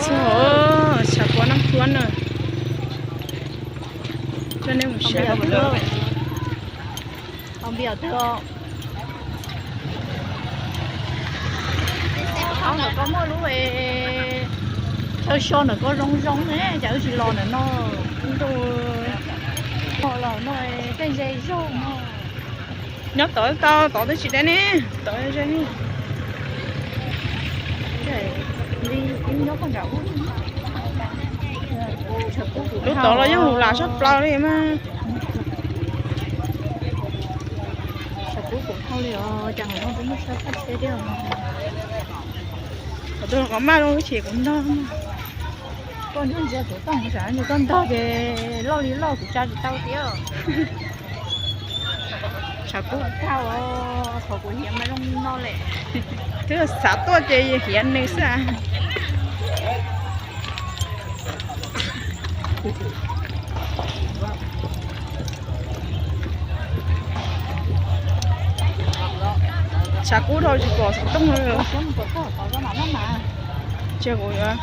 Txog tshav puab Naj Thuab na, coj nej mus saib. Qhov npias twg? Qhov ntawm ko muaj lub chaw so ntawm ko zoo zoo ne, cas wb tsis los ntawm no. Ntuj, los no tej ze zog no. Nyob tod tau, tod twb tsis deb ne, tod ze. Lub tod los yeej lus lam sab plaws li mas. Tshav kub kuv thauj li os, cas hauv no twb muaj sab thaj teb thiab. Qhov twg qhov maj zoo ces kuv ntog. Koj ntsia kuv tooj, tsam koj ntog ces loj li loj kuv tsa tsis tau tiag. Tshav kub thauj, qhov kuv hiav mas zoo no lawm. Twb xav tuaj ces hiav nws xwb. Tshav kub dhau tsis pom xov tooj li. Tsis kuv yuav.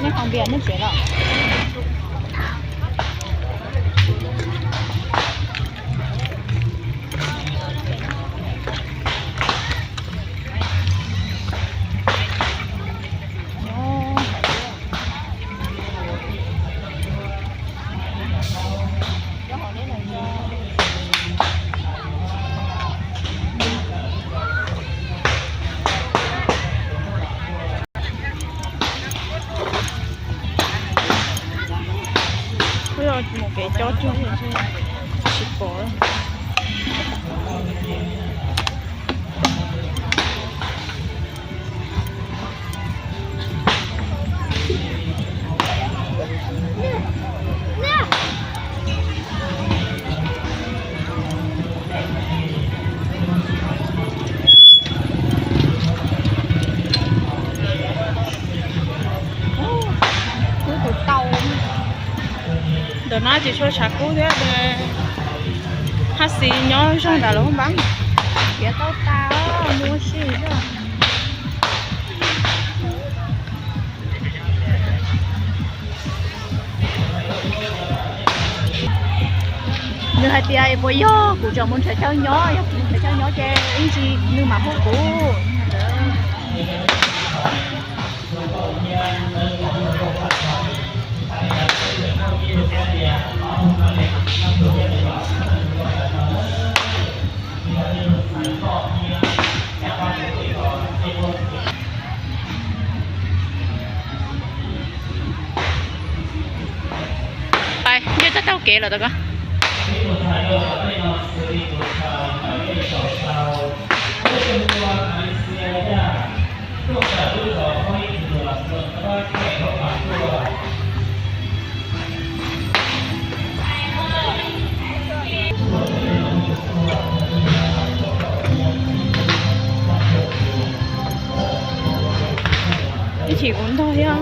Nej haus npias nej tsev los? Mus kev cob cuag tsis pom. Ntawm no tsis tshua tshav kub thiab, haj xis nyob zog ntawm lub npab. Khiav tau tas, mus ua si zog. Nws hais tias puas yog kuv tseem mus nrhiav chaw nyob, yog kuv mus nrhiav chaw nyob ces ib ntsis nws mam hu kuv. Pais, nce txoj taug kev los tau koj. Ib chim kuv ntog thiab.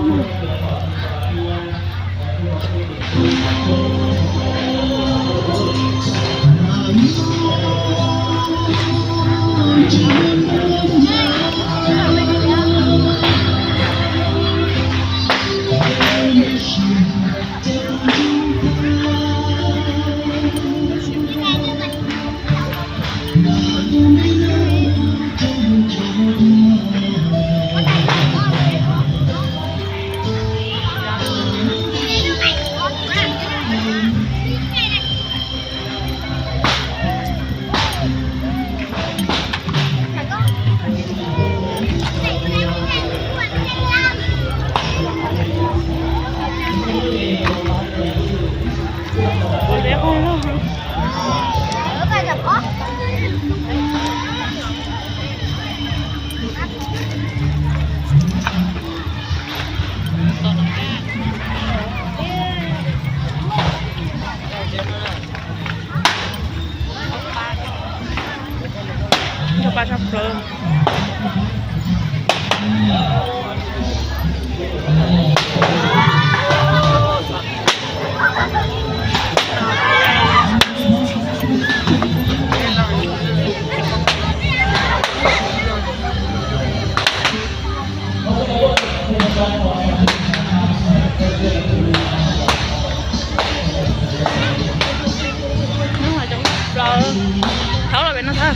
Hnub no cov plaub thawb los pem no thawb.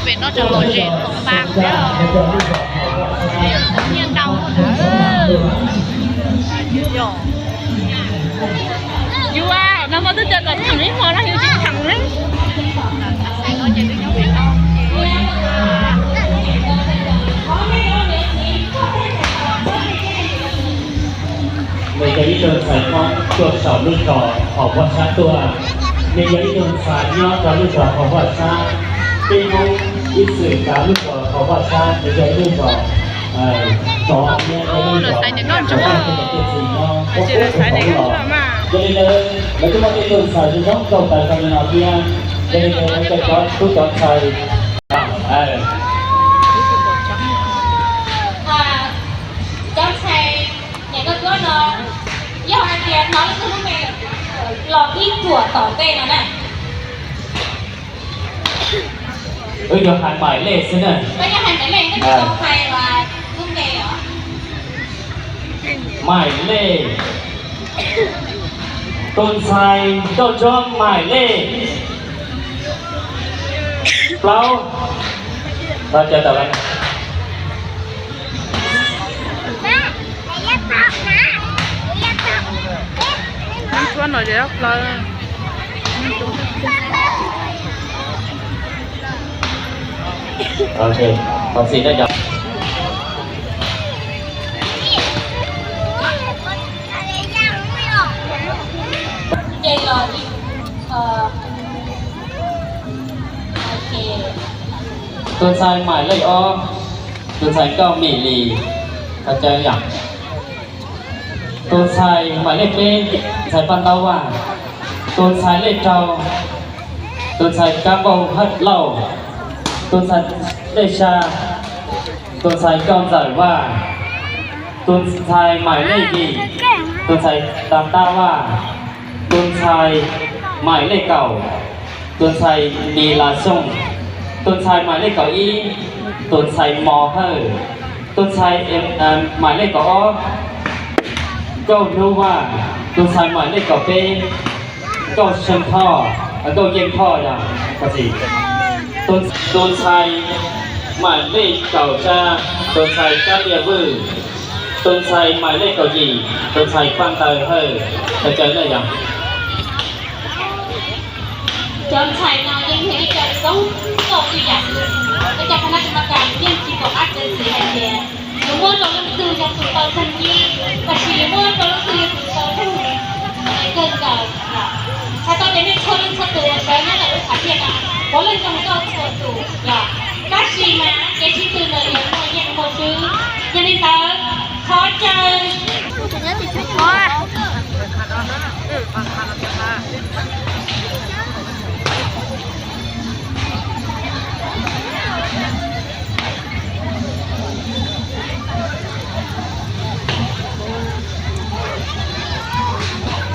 Pem no tseem lom zem pa thiab. Nyiaj ntau. Yus no mas twb cov kom theem ib hmo no yus tsis theem li. Nws yog ib tug ntxhais Hmoob tuaj saum lub zos Hauv Vaj Sab tuaj. Nws yog ib tug ntxhais nyob rau lub zos Hauv Vaj Sab. Peb Hmoob ib txwm kav lub zos Hauv Vaj Sab, nws yog ib lub zos tov thiab ib lub zos tov tej niam tej txiv nyob ua ub ua no los. Yog li ntawd lawv twb muaj tej tug ntxhais zoo zoo nkauj tawm rau li no thiab. Yog li ntawd lawv cov tub cov ntxhais, cov ntxhais niam koj koj no, yog hais tias hnov leej twg lub npe los ib txuas tom ntej no na. Wb yuav hais Maim Lej xwb na. Koj yuav hais Maim Lej, koj tsis tau hais lub npe os. Maim Lej. Tus ntxhais nkauj ntsuab Maim Lej plaub. Tau cov tawm lawm. Ok, thov txim na cov. Tus ntxhais Maim Lej ob, tus ntxhais Nkauj Mim Lis, thov caw yom. Tus ntxhais Maim Lej peb, ntxhais Paj Ntaub Vaj. Tus ntxhais Lej rau, tus ntxhais Kab Npauj Hawj Lauj. Tus ntxhais Lej xya, tus ntxhais Nkauj Ntxawm Vaj. Tus ntxhais Maim Lej yim, tus ntxhais Tag Tab Vaj. Tus ntxhais Maim Lej kaum, tus ntxhais Nis Las Xyooj. Tus ntxhais Maim Lej kaum ib, tus ntxhais Mos Hawj. Tus ntxhais Maim Lej kaum ob, Nkauj Hnub Vaj. Tus ntxhais Maim Lej kaum peb, Nkauj Xeem Thoj, Nkauj Yeej Thoj yog. Tus ntxhais Maim Lej kaum xya, tus ntxhais Kab Liaj Vwj. Tus ntxhais Maim Lej kaum yim, tus ntxhais Paj Ntaws Hawj. Thov caw na yog. Cov ntxhais no yeej yog ib co zoo nkauj ib yam. Ib co pha nab tsis ma kas yeej tsis pom qab txawv txim hais tias yuav muab rau leej twg yog tus tau theej ib, tab sis yuav muab rau leej twg yog tus tau theej kawg nkaus. Txhais tau tias nej txhua leej txhua tus sawv nyob ntawm lub qhov tiaj no, puav leej zoo nkauj txhua tus yom. Tab sis mas kev sib tw ntawd yuav muaj yeej muaj swb. Yog li ntawd thov caw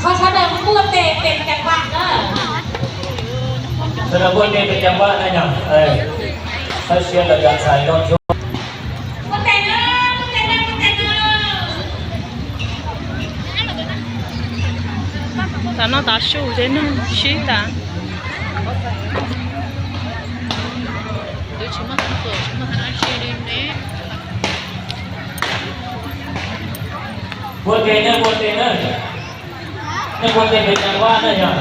Qhov sawv daws muaj tes pem cas vaj na. Sawv daws muaj tes pem cas vaj na yog. Txhawb siab rau cov ntxhais nkauj ntsuab. Tam no tav su ces neeg sib tas. Twb tsis muaj tuam tsis muaj dab tsi li ne. Muaj tes na, muaj tes na. Nej muaj tes pem cas vaj na yog.